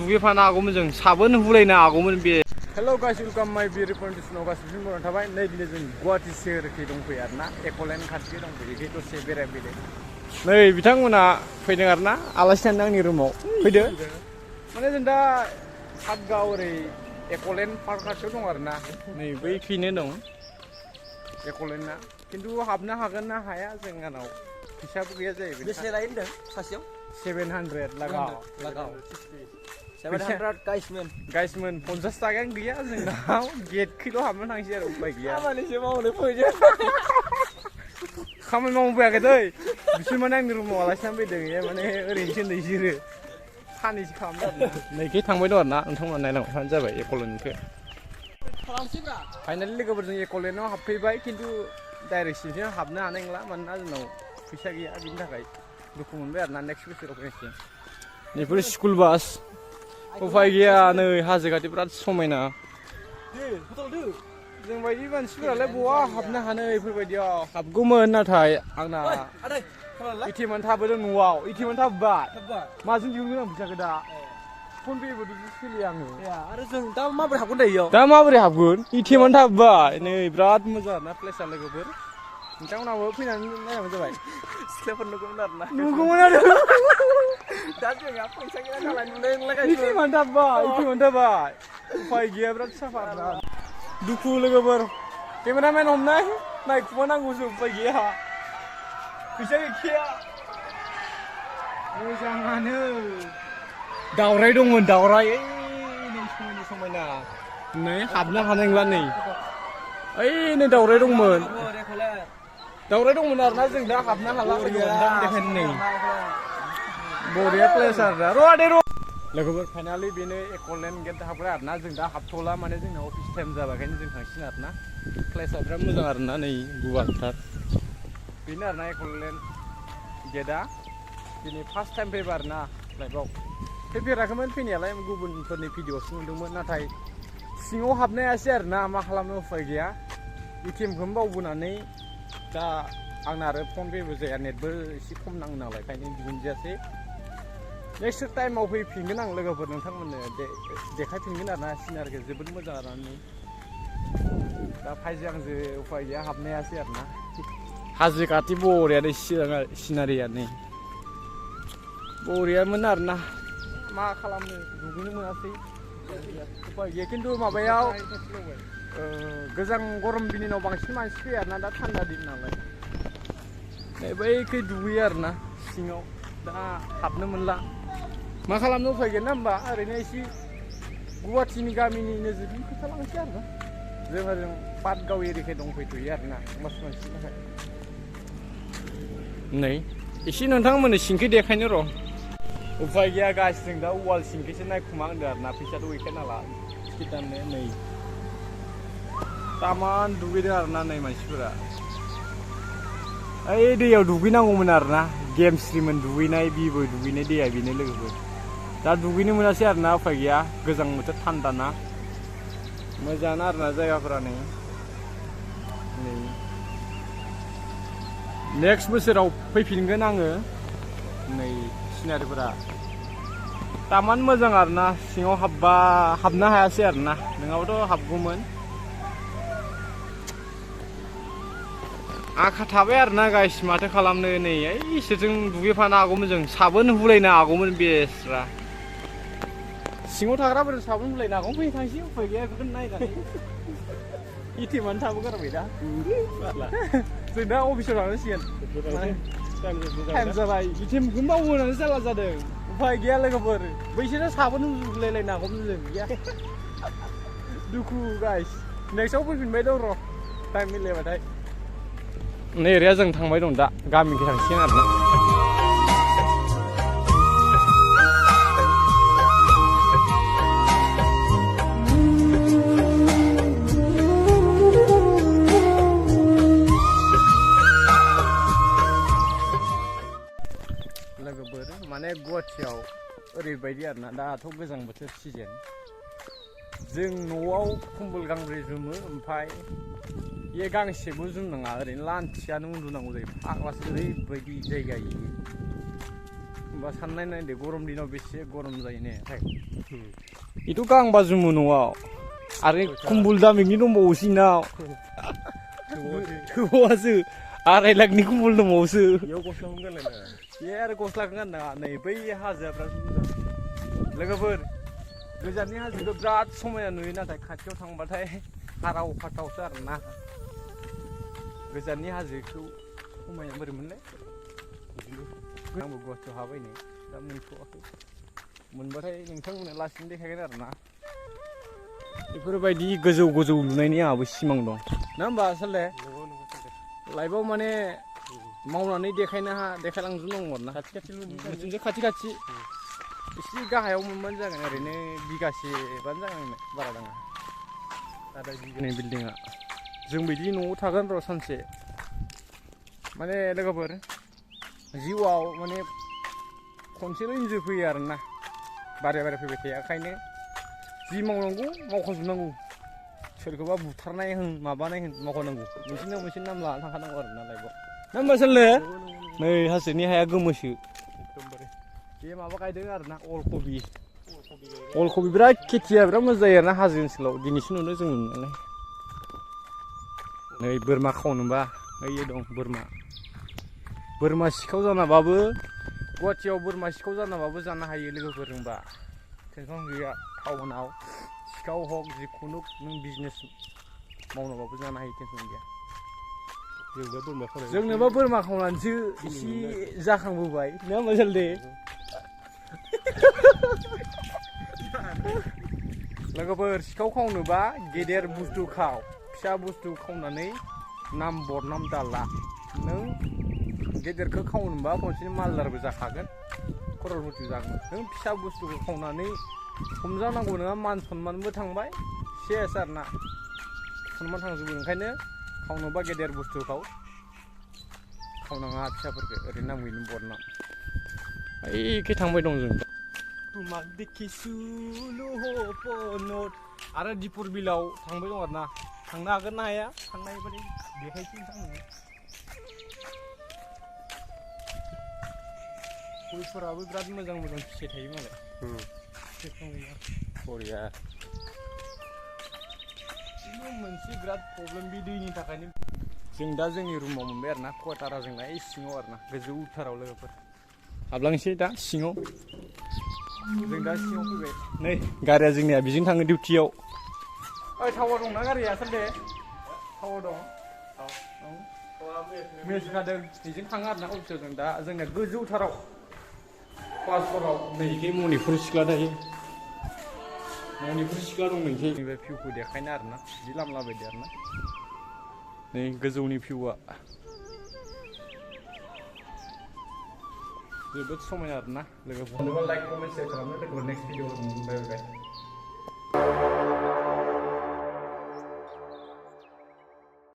दुगैफानो हागौमोन जों साबोन हुलायनो हागौमोन बे। हेलो गाइस वेलकाम माय भिडिअ कन्टेन्टआव गासिबो मोजां थाबाय। नै दिनै जों गुवाहाटि सोहोरखै दंफैयो आरोना एकलेन्ड खाथि दंफैयो बे दसे बेरायफैदों। नै बिथांमोना फैदों आरोना आलासि थानो आंनि रुमाव फैदो। माने जों दा सातगाव ओरै एकलेन्ड पार्क खाथियाव दं आरोना नै बैखैनो दं एकलेन्डआ। खिन्थु हाबनो हागोन ना हाया जोंनाव फैसाबो गैया जाहैबाय। बेसे लायो होनदों सासेयाव? 700 लागाव 700 गाइसमोन 50 थाखायानो गैया जोंनाव गेटखैल' हाबनो थांसै आरो उपाय गैया। खामानिसो मावनो फैदों। खामानि मावनो फैयाखै दै बिसोर माने आंनि रुमाव आलासि जानो फैदों माने ओरैनोसो होनदों बिसोरो सानैसो खालामदों आरोना। नैखै थांबाय दं आरोना नोंथांमोना नायलांबानो जाबाय एकलेन्डखौ। फाइनालि लोगोफोरजों एकलेन्डआव हाबफैबाय खिन्थु डाइरेक्ट सिंजों हाबनो हानाय नंला मानोना जोंनाव फैसा गैया बिनि थाखाय दुखु मोनबाय आरोना नेक्स्ट बोसोराव फैनोसै। बेफोर स्कुल बास उफाय गैया नै हाजो खाथि बिराद समायना। जों बायदि मानसिफोरालाय बहा हाबनो हानो बेफोरबायदियाव हाबगौमोन नाथाय आंना एटिएम थाबोदों न'आव एटिएम थाबबाय माजों दिहुनगोन आं फैसाखौ दा फन पेबोथ' सोलिया आङो। आरो जों दा माबोरै हाबगोन दायो? दा माबोरै हाबगोन एटिएम थाबबाय नै बिराद मोजां ना प्लेसआ लोगोफोर नोंथांमोनाबो फैनानै नायबानो जाबाय। सिख्लाफोर नुगौमोन आरोना नुगौमोन आरो दा जोंहा फैसा गैया नालाय नुनाय नंला। एटिएम थाबबाय उफाय गैया बिराद साफा आरोना। दुखु लोगोफोर केमेरामेन हमनाय नायखुमा नांगौसो उफाय गैया फैसा गैखाया। मोजाङानो दावराय दंमोन दावराय नै समायना समायना नै हाबनो हानाय नंला नै ओइ नै दावराय दंमोन आरोना जों दा हाबनो हाला देखायनो नै बरिया प्लेस आरोना र' लोगोफोर फाइनालि बेनो एकलेन्ड गेट हाबग्रा आरोना जों दा हाबथ'ला माने जोंना अफिस टाइम जाबायखायनो जों थांसिगोन आरोना। प्लेसआ बिराद मोजां आरोना नै गुवारथार बेनो आरोना एकलेन्ड गेटआ दिनै फार्स्ट टाइम फैबाय आरोना लाइफआव फैफेराखैमोन फैनायालाय गुबुनफोरनि भिडिअ'सो नुदोंमोन नाथाय सिङाव हाबनो हायासै आरोना मा खालामनो उफाय गैया एटिएमखौनो बावबोनानै दा आंना आरो फन पेबो जाया नेटबो एसे खम नाङो नालाय ओंखायनो दिहुनजायासै। नेक्स्ट टाइमाव फैफिनगोन आं लोगोफोर नोंथांमोननो देखायफिनगोन आरोना सिनारिखौ जोबोद मोजां आरोना दा फायजो आंजो उफाय गैया हाबनो हायासै आरोना हाजो खाथि बरियानो सिनारिया नै बरियामोन आरोना मा खालामनो दुगैनो मोनासै उफाय गैया खिन्थु माबायाव गोजां गरम दिनाव बांसिन मानसि फैयो आरोना दा थान्दा दिन नालाय नै बैखै दुगैयो आरोना सिङाव दा हाबनो मोनला मा खालामनो उफाय गैया ना होमबा ओरैनो एसे गुवाहाटिनि गामिनि नोजोरनि खोथा लांसै आरोना जों पाटगाव एरियाखै दंफैथ'यो आरोना मास मानसिनि थाखाय नै एसे नोंथांमोननो सिंखै देखायनो र' उफाय गैया गासिजों दा वाल सिंखैसो नायखुमा होनदों आरोना फैसाथ' गैखाया नालाय टिकेट दाननो नै तामान दुगैदों आरोना नै मानसिफोरा ओइ दैयाव दुगैनांगौमोन आरोना गेमस्रिमोन दुगैनाय बिबो दुगैनाय दैया बेनो लोगोफोर दा दुगैनो मोनासै आरोना उफाय गैया गोजां बोथोर थान्दा ना मोजाङानो आरोना जायगाफोरा नै नेक्स्ट बोसोराव फैफिनगोन आङो नै सिनारिफोरा तामान मोजां आरोना सिङाव हाबनो हायासै आरोना नङाबाथ' हाबगौमोन। आखा थाबाय आरोना गाइस माथो खालामनो नै इसोरजों दुगैफानो हागौमोन जों साबोन हुलायनो हागौमोन बेस्रा सिङाव थाग्राफोरजों साबोन हुलायनो हागौमोन फैनो थांसै उफाय गैया बेखौनो नायनानै एटिएमानो थाबो गारबाय दा जों दा अफिसाव थांनांसिगोन टाइम जाबाय एटिएमखौनो बावबोनानै जारला जादों उफाय गैया लोगोफोर बैसोरो साबोन हुलायलायनो हागौमोन जों गैया दुखु गाइस नेक्स्टआव फैफिनबाय दं र' टाइम मिलायबाथाय नै एरिया जों थांबाय दं दा गामिखै थांसिगोन आरोना लोगोफोर माने गुवाहाटियाव ओरैबायदि आरोना दाथ' गोजां बोथोर सिजोन जों न'आव कम्बल गांब्रै जोमो ओमफ्राय ये गांसेबो जोमनाङा ओरैनो लान्थियानो उन्दुनांगौ जायो फाग्लासो ओरैबायदि जायगा होमबा साननाय नायदो गरम दिनाव बेसे गरम जायो ने itu गांबाजोमो न'आव आरो कम्बल दामिनि दंबावोसो इनाव थोबावासो 2.5 लाखनि कम्बल दंबावोसो बेयाव गस्लाखौनो गानलायना बे आरो गस्लाखौ गानना नै बै हाजोआ बिराद मोजां लोगोफोर गोजाननि हाजोखौ बिराद समायना नुयो नाथाय खाथियाव थांबाथाय हाराव फाथावसो आरोना गोजाननि हाजोखौ समायना बोरै मोनलाय आंबो गुवाहाटियाव हाबायनो दा मोनथ'वाखै मोनबाथाय नोंथांमोननो लासैनो देखायगोन आरोना बेफोरबायदि गोजौ गोजौ लुनायनि आंहाबो सिमां दं ना होमबा आसले लाइफआव माने मावनानै देखायलांजोबनांगौ आरोना खाथि खाथि एसे गाहायाव मोनबानो जागोन ओरैनो बिगासेबानो जागोन बारा दाङा आधा बिगानि बिल्डिंआ जों बिदि न'आव थागोन र' सानसे माने लोगोफोर जिउआव माने खनसेल' इन्जय फैयो आरोना बारे बारे फैबाय थाया ओंखायनो जि मावनांगौ मावखाजोबनांगौ सोरखौबा बुथारनाय होन माबानाय होन मावखानांगौ मोनसेनि मोनसे नाम लानानै थांखानांगौ आरोना लाइफआव ना होमबा सोरले नै हाजोनि हाया गोमोसो बे माबा गायदों आरोना अलकबि बिराद खेथिया बिराद मोजां जायो आरोना हाजो ओनसोलाव दिनैसो नुदों जों नुनायालाय नै बोरमा खावनोबा ओइयो दं बोरमा सिखाव जानाबाबो गुवाहाटियाव बोरमा सिखाव जानाबाबो जानो हायो लोगोफोर रोंबा टेनसन गैया टाउनाव सिखाव हक जिखुनु नों बिजनेस मावनोबाबो जानो हायो टेनसन गैया जोंनोबा बोरमा खावनानैसो एसे जाखांबोबाय नङा होमबा सोलदे लोगोफोर सिखाव खावनोबा गेदेर बुस्थु खाव फिसा बुस्थु खावनानै नाम बदनाम दाला नों गेदेरखौ खावनोबा खनसेनो मालदारबो जाखागोन खरलपति जागोन नों फिसा बुस्थुखौ खावनानै हमजानांगौ नङा मान सन्मानबो थांबाय सेस आरोना सन्मान थांजोबो ओंखायनो खावनोबा गेदेर बुस्थु खावनाङा फिसाफोरखौ ओरैनो नामैनो बदनाम ओइखै थांबाय दं जों आरो दिपुर बिलाव थांबाय दं आरोना थांनो हागोन ना हाया थांनो हायोबाथाय देखायसै नोंथांमोननो गयफोराबो बिराद मोजां फिथाइ थायो मालाय बरिया खिन्थु मोनसे बिराद प्रब्लेम बे दैनि थाखायनो जों दा जोंनि रुमाव मोनबाय आरोना क्वाटारा जोंना ओइ सिङाव आरोना गोजौथाराव लोगोफोर हाबलांसै दा सिङाव जों दा सिङाव फैबाय नै गारिया जोंनिया बेजों थाङो डिउटियाव ओइ टावार दंना गारिया सालदे टावार दं मेस खादों बेजों थाङो आरोना अफिसाव जों दा जोंना गोजौथाराव पासफोराव नैखै मणिपुर सिख्ला थायो मणिपुर सिख्ला दं नैखै बे भिउखौ देखायनो आरोना बिदि लामलाबायदो आरोना नै गोजौनि भिउआ जोबोद समायना आरोना लोगोफोर लाइक कमेन्ट शेयार खालामनो लोगोफोर नेक्स्ट भिडिअ मोनबाय